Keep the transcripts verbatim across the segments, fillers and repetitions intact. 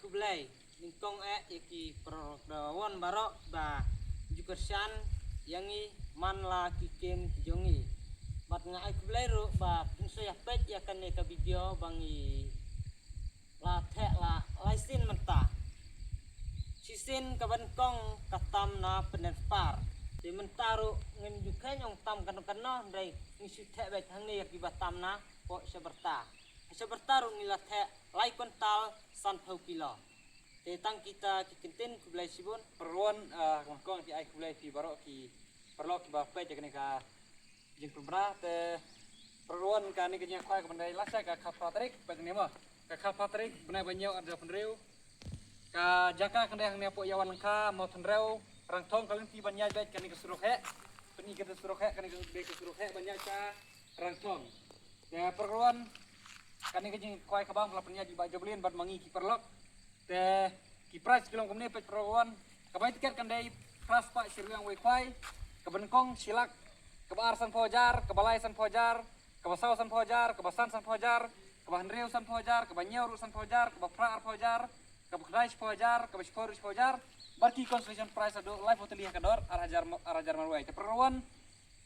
Khublei nyngkong eh ïa ki paralok da wan baroh ba ju kyrshan ïa ngi man la ki kem ki jong ngi. Bad nga ai khublei ruh ba pynshai ïa peit ïa kane ka video ba ngi la theh la lai sien mynta. Shisien kaba nyngkong ka tam na Pyndenpar. Te mynta ruh ngim ju kheiñ ong tam kano kano, hynrei ngi shu theh beit hangne ïa kiba tam na poh Shabarta. Shabarta ruh ngi la theh lai kwintal sanphew kilo. Te tang kita ki kyntien, khublei shibun. Paralok, ah, kong kong ki ai khublei phi baroh ki paralok kiba peit ïa kane ka jingpynbna. Te paralok, kane ka jingïakhwai ka ban dei lashai ka khatphra tarik, peit kane mo. Ka khatphra tarik bnai ba hynñiew arhajar arphew hynriew. Ka jaka ka dei hangne hapoh Ïawad Lyngkha, Mawthanrew, Rangthong. Ka lynti ban ïaid beit kane ka surok heh. Pyni kata surok heh, kane ka dei ka surok heh ban ïaid sha Rangthong. Te paralok, kane ka jingïakhwai ka bam ka la pynïaid da i Bah Joblin bad ma ngi ki paralok. Te ki prize ki long kumne, peit paralok. Ka bai tiket kan dei phra spah shi ryngwiang wei khwai, kaba nyngkong shi lak, kaba ar sanphew hajar, kaba lai sanphew hajar, kaba saw sanphew hajar, kaba san sanphew hajar, kaba hynriew sanphew hajar, kaba hynñiew ruh sanphew hajar, kaba phra arphew hajar, kaba khyndai shiphew hajar, kaba shiphew ruh shiphew hajar. Bad ki consolation prize haduh laiphew tylli ha ka dor ar hajar mo-, ar hajar marwei. Te paralok,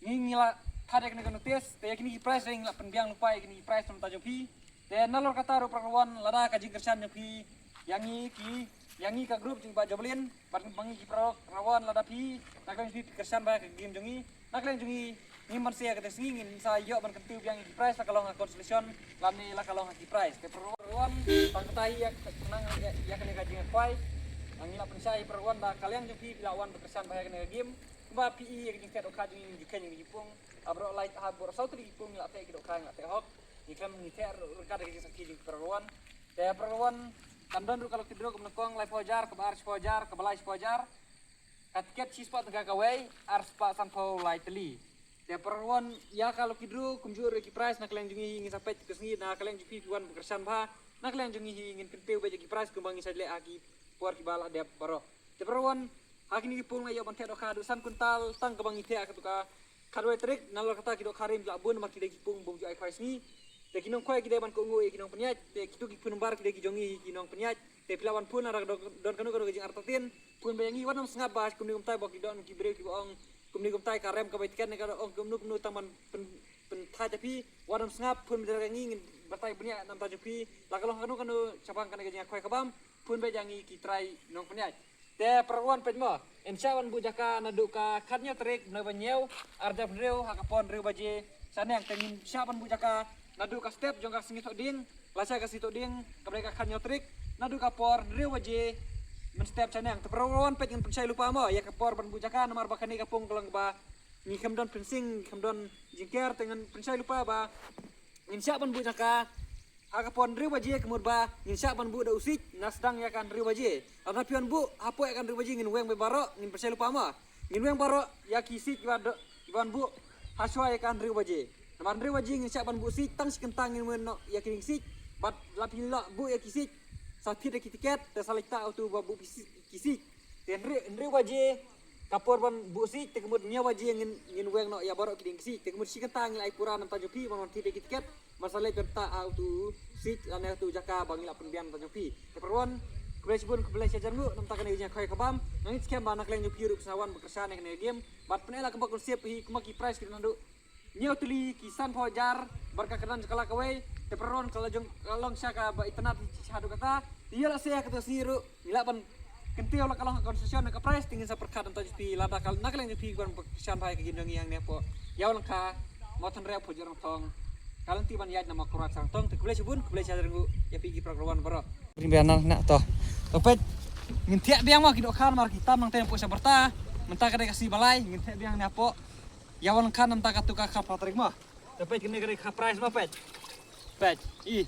ngi, ngi la thad ïa kane ka notice, te ïa kine ki prize ngi la pynbiang lypa ïa kine ki prize na bynta jong phi. Te nalor kata ruh paralok, lada ka jingkyrshan jong phi ïa ngi ki, ïa ngi ka group jong i Bah Joblin bad ma ngi ki paralok, lada phi, na ka liang jong phi phi kyrshan bha ïa ka game jong ngi, na ka liang jong ngi, ngim banse ïa kata sngi, ngin sa ïoh ban kyntiew biang ïa ki prize la ka long ha consolation lane la ka long ha ki prize. Te paralok, tang kata hi ïa ka, ïa, ïa kane ka jingïakhwai. Ngi la pynshai paralok, da ka liang jong phi phi la wan ban kyrshan bha ïa kane ka game. Kumba phi i ïa ka jingtheh dohkha jong ngi, ngi ju kheiñ ïa ka jingpung. Ha baroh lai, ha baroh saw tylli ki pung ngi la theh ki dohkha, ngi la theh hok. Ngi khlem ngi theh ryngkat ïa ka jingsakhi jong ki paralok. Te paralok, kan don ruh ka lucky draw, kaba nyngkong laiphew hajar, kaba ar shiphew hajar, kaba lai shiphew hajar. Ka tiket shi spah tyngka kawei, ar spah sanphew lai tylli. Te paralok, ïa ka lucky draw kumjuh ruh ïa ki prize, na ka liang jong ngi hi ngin sa peit kata sngi, na ka liang jong phi phi wan ban kyrshan bha, na ka liang jong ngi hi ngin kyntiew beit ïa ki prize kumba ngi sa leh ha ki por kiba la dep baroh. Te paralok, ha kine ki pung la ïoh ban theh dohkha haduh san kwintal tang kaba ngi theh ha katu ka khatwei tarik, nalor kata ki dohkha rim ki la bun namar ki dei ki pung bym ju ai khwai sngi. Te ki nongkhwai ki dei ban kohnguh ïa ki nongpynïaid, te kitu ki phone number ki dei ki jong ngi ki nongpynïaid. Te phi lah ban phone lada don, don kano kano ka jingartatien, phone beit ïa ngi, wat nym sngap ba kumne kumtai ba ki don ki briew kiba ong kumne kumtai ka rem ka bai tiket ne ka ong kumno kumno tang ban pyn, pynthait ïa phi, wat nym sngap, phone beit ïa ngi, ngin batai bniah na bynta jong phi, la ka long kano kano shaphang kane ka jingïakhwai ka bam, phone beit ïa ngi ki trai nongpynïaid. Te paralok peit mo, ngin shah ban buh jaka naduh ka khathynñiew tarik bnai ba hynñiew arhajar arphew hynriew ha ka por hynriew baje shaneng. Te ngin shah ban buh jaka naduh ka step jong ka sngi Thohdieng, lashai ka sngi Thohdieng kaba dei ka khathynñiew tarik, naduh ka por hynriew baje mynstep shaneng. Te paralok peit ngin pynshai lypa mo ïa ka por ban buh jaka namar ba kane ka pung ka long ba ngi khlem don fencing, ngi khlem don jingker, te ngin pynshai lypa ba ngin shah ban buh jaka ha ka por hynriew baje, ka mut ba ngin shah ban buh da u siej na sdang ïa ka hynriew baje. Lada phi wan buh hapoh ïa ka hynriew baje ngin weng beit baroh, ngin pynshai lypa mo. Ngin weng baroh ïa ki siej kiba do, kiba wan buh hashwa ïa ka hynriew baje. Namar hynriew baje ngin shah ban buh siej, tang shi kynta ngin weng noh ïa ki siej. Bad lada phi lah buh ïa ki siej, sa thied ïa ki tiket, te sa leit ta utu ba buh ki siej. Te hynriew, hynriew baje ka por ban buh siej, te ka mut hynñiew baje ngin, ngin weng noh ïa baroh ki dieng ki siej. Te ka mut shi kynta ngi la ai pura na bynta jong phi ban wan thied ïa ki tiket, ban sa leit pynta ha utu siej lane utu jaka ba ngi la pynbiang na bynta jong phi. Te paralok, khublei shibun, khublei shihajar nguh na bynta kane ka jingïakhwai ka bam. Nga ngeit skhem ba na ka liang jong phi ruh phin sa wan ban kyrshan ïa kane ka game. Bad pyneh la kumba konsep hi, kumba ki prize ki don haduh hynñiew tylli ki sanphew hajar, bad ka kyrdan jong ka la kawei. Te paralok, ka la jong, ka long sha kaba itynnad hi shaduh kata. Te ïa la seh ha kata sngi ruh ngi lah ban kyntiew la ka long ka consolation ne ka prize, te ngin sa pyrkhat na bynta jong phi lada ka, na ka liang jong phi ban kyrshan bha ïa ka game jong ngi hangne hapoh Ïawad Lyngkha, Mawthanrew, Phujoh, Rangthong. Ka lynti ban ïaid na Mawkyrwat sha Rangthong. Te khublei shibun, khublei shihajar nguh ïa phi ki paralok baroh. Ring biang na, na to. To peit, ngin thiah biang mo ki dohkha namar ki tam nangta hapoh Shabarta. Mynta ka dei ka sngi ba lai, ngin thiah biang hangne hapoh Ïawad Lyngkha na bynta katu ka khatphra tarik mo. Te peit kane ka dei ka prize mo peit. Peit, i.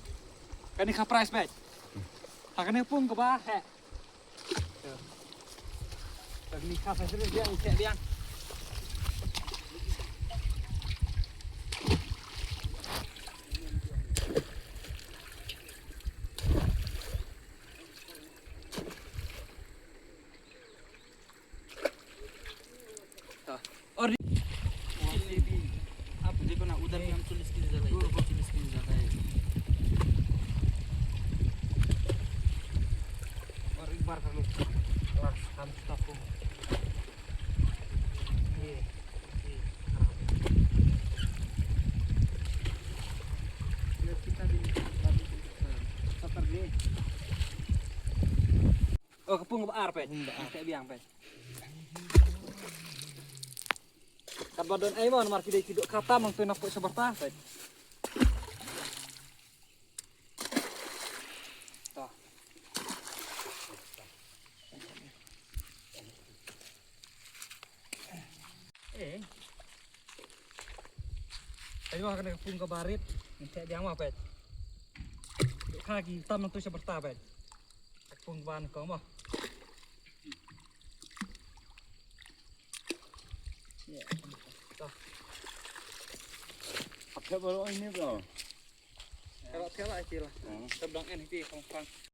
Kane ka prize peit. Ha kane ka pung kaba heh. Te kane ka prize biang, biang, biang. हाँ। और आप देखो ना, उधर भी हम चालीस किलो ज्यादा है, इधर भी चालीस किलो ज्यादा है। Bar kami. Kelas, kami kita pun. Iya. Iya. Iya, kita di Saturday. Oh, ka pung ba ar peit. Pung ba ar. Te biang peit. Katba don ai mo namar ki dei ki duk katam nangtu na pung shabarta peit. To. Eh. Ai mo kane ka pung kaba rit. Te biang mo peit. Duk ka ki tam nangtu shabarta peit. Ka pung ban ko mo. Ap thep baroh ini ko. Ka la thep la ai ti la. Hmm. Tab dang en ti kong kong.